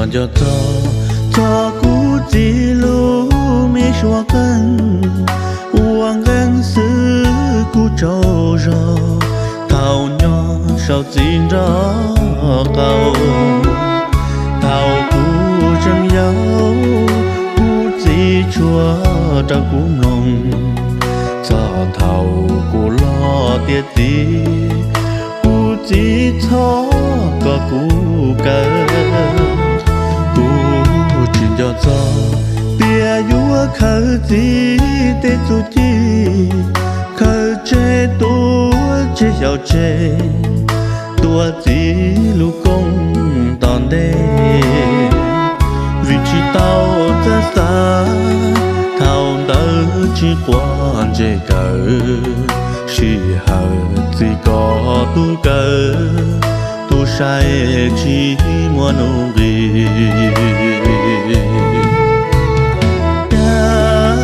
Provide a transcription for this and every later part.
Nco txog, txog kuv txiv lub me suab qeej, ua nqeeb xwb kuv tsaug zog. Thaum nyob saum txiv nraub qaum, thaum kuv tseem yau, kuv txiv tshua rau kuv mloog. Txog thaum kuv loj tiav txiv, kuv txiv txhob kom kuv kawm. Kuv tsis nco txog tias yuav khaws txiv tej txuj ci, khaws tseg tuav tseg xyaum tseg, tuav txiv lub koob tom ntej. Vim tsis tau txawj xav, thaum ntawd tsis quav ntsej kawm, sij hawm txiv kom tub kawm, tub saib tsis muaj nuj nqis. Cas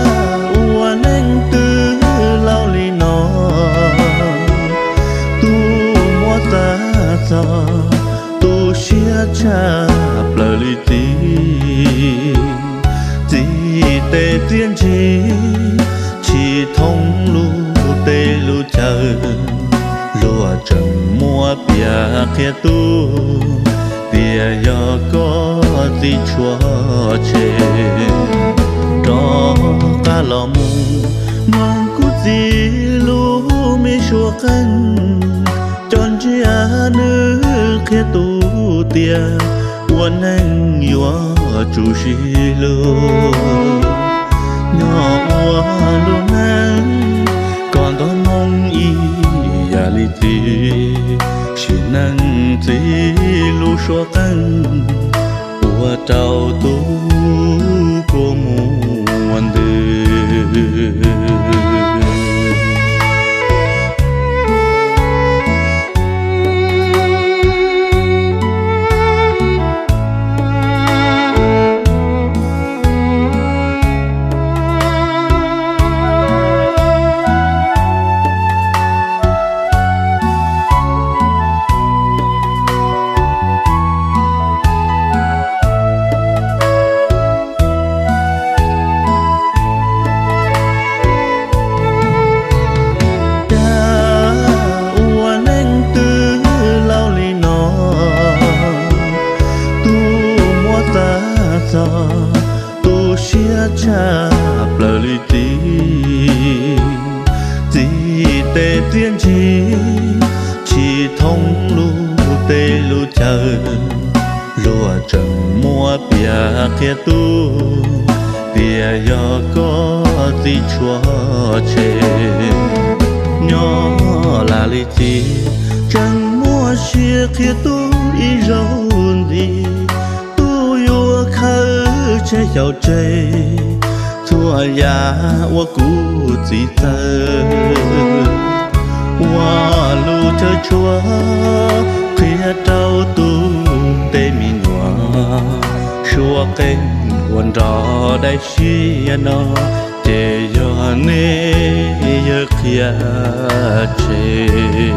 ua neej twg laus li no, tub muab xav txog, tu siab tshaj plaws li txiv. Txiv tej txiaj ntsig tsis thoob lub teb lub chaw, luag tseem muab piav qhia tub tias yog koj txiv tshuaj tshem. Rov qab los mus mloog kuv txiv lub me suab qeej, cov ntsiab nws qhia tub tias ua neej yuav tsum sib hlub. Nyob ua lub neej kom nto moo ib yam li txiv, sim neej txiv lub suab qeej ua rau tub kua muag ntws. Cas ua neej twg laus li no, tub muab xav txog, tu siab tshaj plaws li txiv. Txiv tej txiaj ntsig tsis thoob lub teb lub chaw, luag tseem muab piav qhia tub tias yog koj txiv tshuaj tshem. Nyob lam li txiv tseem muaj sia qhia tub ib zaug ntxiv, tub yuav khaws tseg xyaum tseg txhua yam uas kuv txiv txawj ua lub chaw tshuaj qhia rau tub tej me nyuam, suab qeej ua nrog daim siab no, ces yog nej yawg qhia tseg.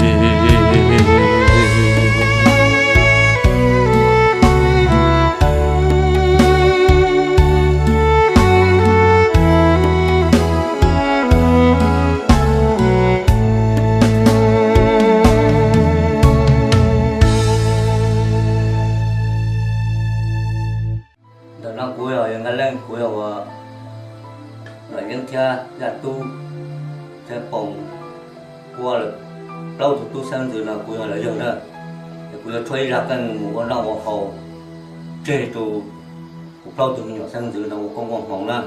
Ntawm no kuv yog Nqaij Leej, kuv yog ua Nom Yeeb thiab Yaj Tub thiab Poo, ua lawm plaub tug tub xeeb ntxwv no kuv yog lawv yawg na. Es kuv yuav tshuab ib zaj qeej mus ua noj ua haus tseg rau kuv plaub tug me nyuam xeeb ntxwv no ua koob ua hmoov na.